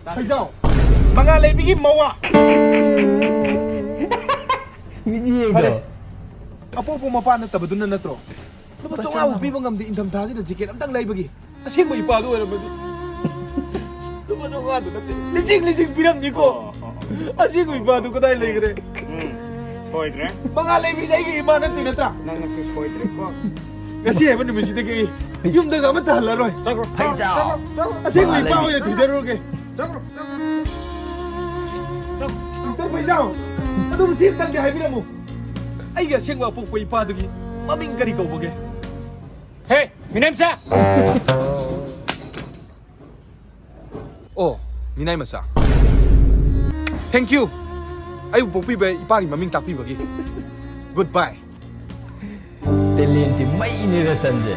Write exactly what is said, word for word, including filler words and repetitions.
ꯐꯩꯖꯥꯎ꯫ ꯃꯉꯥ ꯂꯩꯕꯤꯒꯤ ꯃꯋꯥ꯫ ꯃꯤꯠꯌꯦꯡꯗꯣ꯫ ꯐꯔꯦ꯫ ꯑꯄꯣꯛꯄ ꯃꯄꯥ ꯅꯠꯇꯕꯗꯨꯅ ꯅꯠꯇ꯭ꯔꯣ? ꯂꯨꯄꯥ ꯂꯨꯄꯥ ꯆꯥꯝꯃ꯫ ꯆꯥꯝꯃꯉꯥ ꯄꯤꯕ ꯉꯝꯗꯦ ꯏꯪꯊꯝꯊꯥꯁꯤꯗ ꯖꯦꯀꯦꯠ ꯑꯝꯇꯪ ꯂꯩꯕꯒꯤ꯫ ꯑꯁꯦꯡꯕ ꯏꯄꯥꯗꯨ ꯑꯣꯏꯔꯝꯃꯗꯤ ꯂꯨꯄꯥ ꯆꯥꯝꯃꯉꯥꯗꯨ ꯅꯠꯇꯦ, ꯂꯤꯁꯤꯡ ꯂꯤꯁꯤꯡ ꯄꯤꯔꯝꯅꯤꯀꯣ꯫ ꯑꯣ, ꯑꯣ, ꯑꯣ꯫ ꯑꯁꯦꯡꯕ ꯏꯄꯥꯗꯨ ꯀꯗꯥꯏ ꯂꯩꯈ꯭ꯔꯦ? ꯎꯝ, ꯁꯣꯏꯗ꯭ꯔꯦ꯫ ꯃꯉꯥ ꯂꯩꯕꯤꯁꯦ ꯑꯩꯒꯤ ꯏꯃꯥ ꯅꯠꯇꯦ ꯅꯠꯇ꯭ꯔꯥ? ꯅꯪ ꯉꯁꯤ ꯁꯣꯏꯗ꯭ꯔꯦꯀꯣ꯫ ꯉꯁꯤ ꯍꯥꯏꯕ ꯅꯨꯃꯤꯠꯁꯤꯗꯒꯤ ꯑꯩ ꯌꯨꯝꯗꯒ ꯑꯃꯠꯇ ꯍꯜꯂꯔꯣꯏ꯫ ꯆꯠꯈ꯭ꯔꯣ, ꯐꯩꯖꯥꯎ꯫ ꯆꯠꯈ꯭ꯔꯣ, ꯆꯠꯈ꯭ꯔꯣ꯫ ꯑꯁꯦꯡꯕ ꯃꯉꯥ ꯏꯄꯥ ꯂꯩꯕꯤ꯫ ꯑꯣꯏꯅ ꯊꯤꯖꯔꯨꯔꯒꯦ꯫ ꯆꯠꯈ꯭ꯔꯣ, ꯆꯠꯈ꯭ꯔꯣ꯫ ꯆꯠꯈ꯭ꯔꯣ꯫ ꯃꯤꯁꯇꯔ ꯐꯩꯖꯥꯎ, ꯑꯗꯨ ꯁꯤ ꯑꯝꯇꯪꯗꯤ ꯍꯥꯏꯕꯤꯔꯝꯃꯨ꯫ ꯑꯩꯒꯤ ꯑꯁꯦꯡꯕ ꯑꯄꯣꯛꯄ ꯏꯄꯥꯗꯨꯒꯤ ꯃꯃꯤꯡ ꯀꯔꯤ ꯀꯧꯕꯒꯦ? ꯍꯦ, ꯃꯤꯅꯦꯝꯆꯥ! ꯑꯣ, ꯃꯤꯅꯥꯏ ꯃꯆꯥ꯫ Thank you꯫ ꯑꯩꯕꯨ ꯄꯣꯛꯄꯤꯕ ꯏꯄꯥꯒꯤ ꯃꯃꯤꯡ ꯇꯥꯛꯄꯤꯕꯒꯤ꯫ Goodbye꯫ ꯇꯦꯂꯦꯟꯠꯇꯤ ꯃꯩꯅꯦ ꯔꯇꯟꯁꯦ꯫